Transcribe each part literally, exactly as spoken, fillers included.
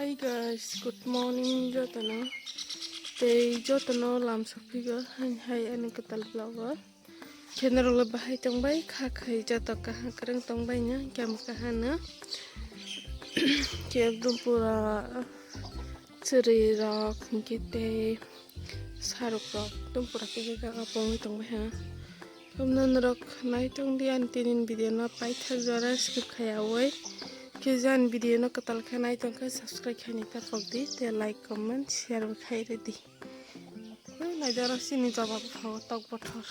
Hi guys, good morning jotono. Tei jotono lamsok phigo, hai hai ani kwtal vlog o. Khe norok le bahai tongbai, kha khai joto kaham kwrwng tongbai no, khe kaha no. Khe ekdom pura chwrwi rok, hinkhe tei saruk rok, ekdom pura khe khe kaka pongwi tongbai ha. Hamno norok nai tong di ani tini video no paithak jora skip khaiyawi. Khe je ani video no kwtal khe nai tong khe subscribe khaini ta pok di, tei like, comment, share bo khai rw di. Nai jora sini jaba bupha o tok bothor.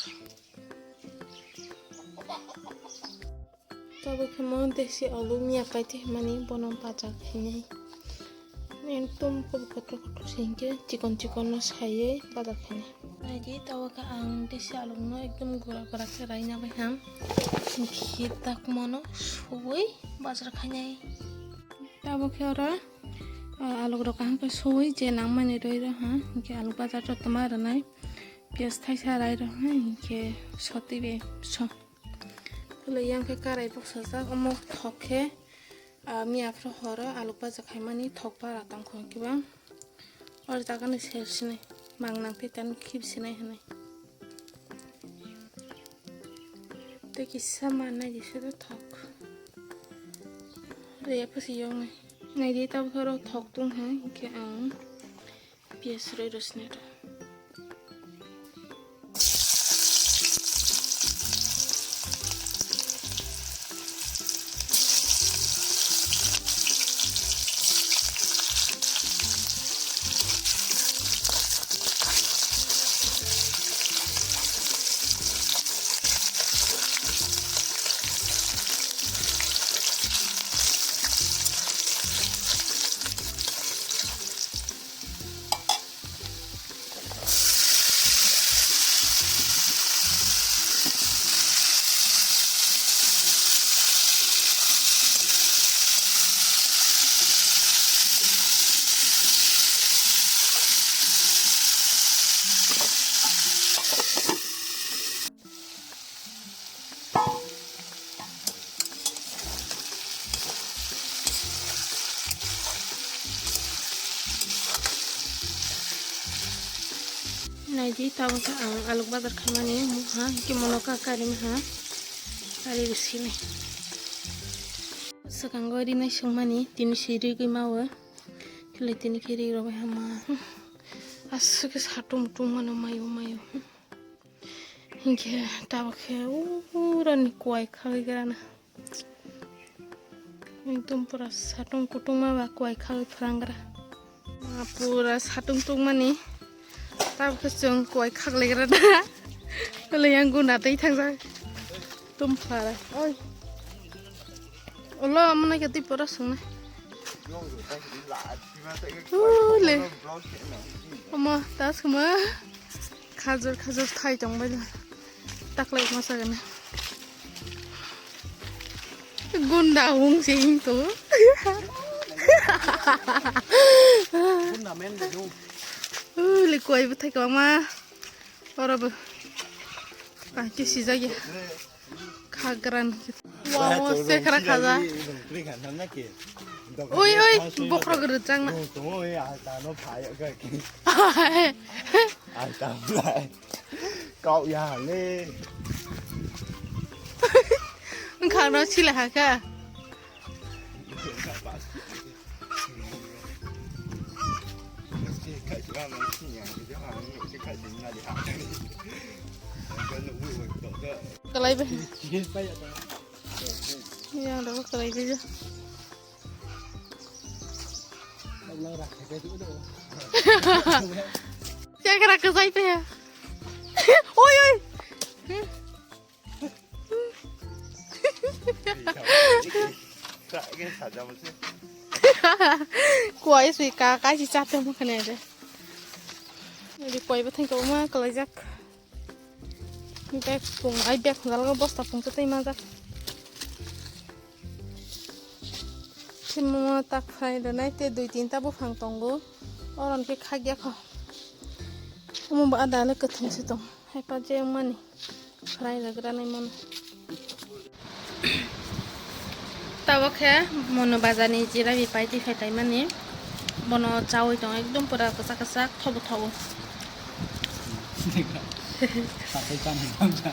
Tabuk khe mo desi alu miya paite hwnmani bono baja khainai. Ekdom kotor kotor se hinkhe chikon chikon no saiwi baja khainai. Naidi tabuk khe ang desi alu no ekdom gura gura khe raina bai ham. Hinkhe tak mono suwi bajar khainai. Tabuk khe oro, ah, alu rok kaham khe suwi je nangmani rwi rw ha. Hinkhe alu bajar rok toma rwnai. Piyaj thaisa rai rw ha. Hinkhe sotwi bai so. Tole yang khe karai bwsajak, omo thok khe, ah, miya phuru horo alu baja khaimani thok bara tong kho kiba. O jaga ni sel sinai, mang nang khe tani khib sinai hinui. Tei kisa ma nai di se thok. Reya phusi yong nai. Nai di tabuk oro thok tong ha, hinkhe ang Piyaj rwi rw sini rw. Naidi, tabuk khe ang aluk bazar khaimani, ha, hikhe mono ka kari ha, kari bisini. Swkango rinai swngmani, tini si rigwi mawo, khwlai tini khe ri rwbai hama. Aswk khe satung tung mano mayo mayo. Hinkhe tabuk khe urani kuai khagwi grana. Ekdom pura satung kutung ma ba kuai khagwi phwrangra. Ma pura satung tung mani. Tabuk khe chwng kuai khaglegra da. Tole yang guna tei thangjak. Tum phara. Oi. Olo, amo nai khe twi pora swngnai. Ule. Omo, ta swkma. Khajur, khajur thai tong bai. Taklai ma sagana. Gunda hung se hing to. Ule, koi bwthai kwbangma. Oro bo. Ai, khe sijak ya. Khagran. Wow, sekra khaja. Oi, oi, bokhorok rwchang na. Kau ya le. Wngkha no sila hakha. Kalai bai. Yang dapat kalai bai. Saya kira ke saya ya. Oi, oi. Kuai sui ka kai si chate mo khane de. Ri kuai bo thang ko ma kalai jak. Bag pung ai bag khunjal bosta pung tei ma jak. Simo tak phai de nai te dui tin ta buphang tongo. Oron ke khagya kho. Omo ba ada le kwthang se tong. Hai pa je mani. Fry rwgranai mano. Tabuk khe mono bazar ni jirabi pai twi phai paimani. Bono chawi tong, ekdom pura kwchak kwchak thobo thobo. Sakai chani tongsa.